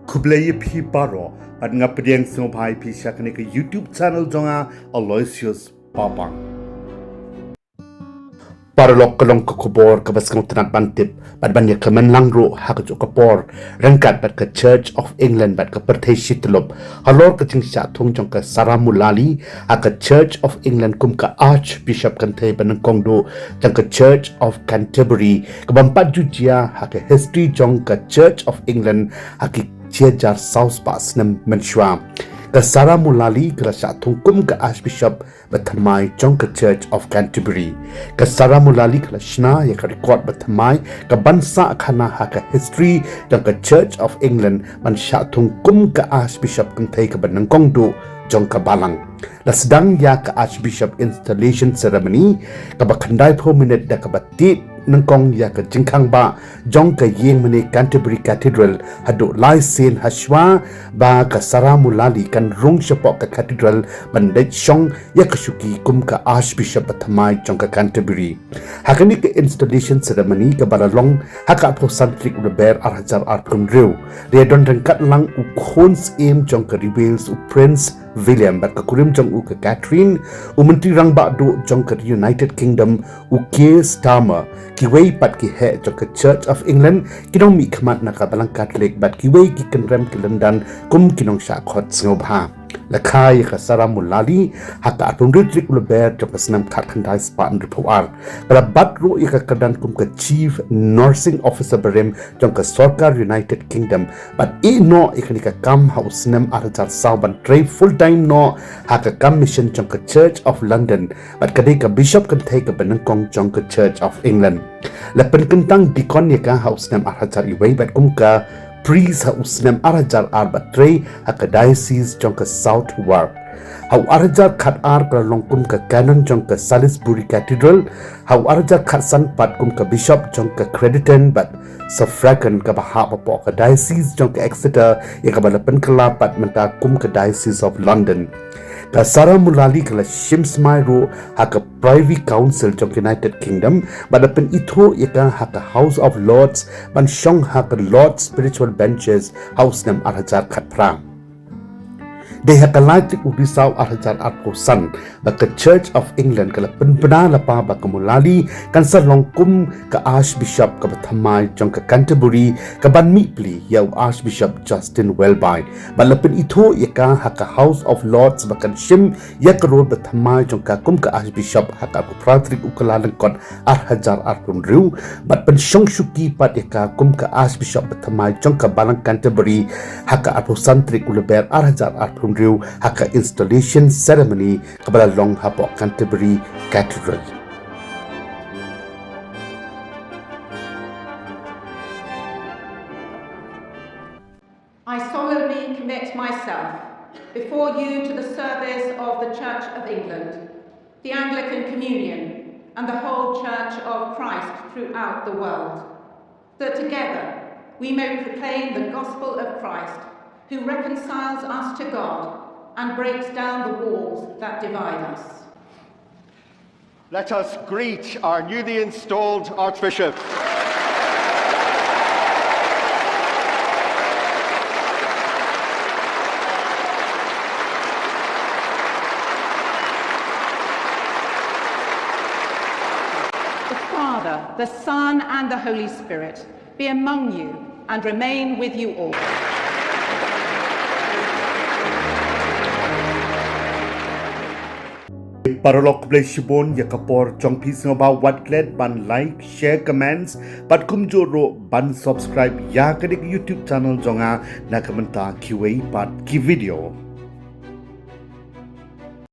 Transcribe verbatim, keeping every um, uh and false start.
Khublei ïa phi baroh, bad nga pdiang sngewbha ïa phi sha kane ka YouTube channel jong nga, Aloysius Babang. Paralok, ka long ka khubor kaba sngewtynnat ban tip bad ban ïa kmen lang ruh ha kajuh ka por, ryngkat bad ka Church of England bad ka pyrthei shi tyllup, halor ka jingshah thung jong ka Sarah Mullally ha ka Church of England kum ka Archbishop kynthei banyngkong duh jong ka Church of Canterbury, kaba ym pat ju jia ha ka history jong ka Church of England ha ki shi hajar saw spah snem mynshuwa. Ka Sarah Mullally ka la shah thung kum ka Archbishop bathymmai jong ka Church of Canterbury. Ka Sarah Mullally ka la shna ïa ka record bathymmai kaban sah khana ha ka history jong ka Church of England ban shah thung kum ka Archbishop kynthei kaba nyngkong duh jong ka Balang. La sdang ïa ka Archbishop installation ceremony kaba khyndai phew minit da kaba tied nyngkong ïa ka jingkhang bah jong ka ïingmane Canterbury Cathedral haduh lai sien hashwa ba ka Sarah Mullally kan rung shapoh ka Cathedral ban leit shong ïa ka shuki kum ka Archbishop bathymmai jong ka Canterbury. Ha kane ka installation ceremony kaba la long ha ka arphew san tarik u Lber ar hajar arphew hynriew, la ïadon ryngkat lang u khun syiem jong ka Ri Wales u Prince William bad ka kurim jong u ka Catherine, u Myntri Rangbah duh jong ka United Kingdom u Keir Starmer, kiwei pat ki heh jong ka Church of England, ki nongmihkhmat na ka Balang Katholik bad kiwei ki kynrem ki lyndan kum ki nongshah khot sngewbha. La kha ïa ka Sarah Mullally ha ka arphew hynriew tarik u Lber jong ka snem khatkhyndai spah hynriewphew ar. Ka la bat ruh ïa ka kyrdan kum ka Chief Nursing Officer barim jong ka sorkar United Kingdom bad ïeh noh ïa kane ka kam ha u snem ar hajar saw ban trei full time noh ha ka kam mission jong ka Church of London bad ka dei ka Bishop kynthei kaba nyngkong jong ka Church of England. La pynkyntang deacon ïa ka ha u snem ar hajar wei bad kum ka priest ha u snem ar hajar ar bad trei ha ka Diocese jong ka Southwark. Ha u ar hajar khatar ka la long kum ka canon jong ka Salisbury Cathedral, ha u ar hajar khatsan pat kum ka Bishop jong ka Crediton bad Suffragan kaba hap hapoh ka Diocese jong ka Exeter, ïa kaba la pynkylla pat mynta kum ka Diocese of London. Ka Sarah Mullally ka la shim smai ruh ha ka Privy Council jong ka United Kingdom bad la pynithuh ïa ka ha ka House of Lords ban shong ha ka Lords Spiritual Benches ha u snem ar hajar khatphra. Dei ha ka lai tarik u Risaw ar hajar arphew san ba ka Church of England ka la pynbna lypa ba ka Mullally kan sa long kum ka Archbishop kaba thymmai jong ka Canterbury kaban mih pli ïa u Archbishop Justin Welby. Bad la pynithuh ïa ka ha ka House of Lords ba kan shim ïa ka role bathymmai jong ka kum ka Archbishop ha ka arphew phra tarik u Kyllalyngkot ar hajar arphew hynriew bad pynshong shuki pat ïa ka kum ka Archbishop bathymmai jong ka Balang Canterbury ha ka arphew san tarik u Lber ar hajar arphew hynriew ha ka installation ceremony kaba la long hapoh Canterbury Cathedral. I solemnly commit myself before you to the service of the Church of England, the Anglican Communion, and the whole Church of Christ throughout the world, that together we may proclaim the gospel of Christ, who reconciles us to God and breaks down the walls that divide us. Let us greet our newly installed Archbishop. The Father, the Son, and the Holy Spirit be among you and remain with you all. Paralok, khublei shibun ïa ka por jong phi, sngewbha wat klet ban like, share, comments bad kumjuh ruh ban subscribe ïa kane ka YouTube channel jong nga na ka bynta kiwei pat ki video.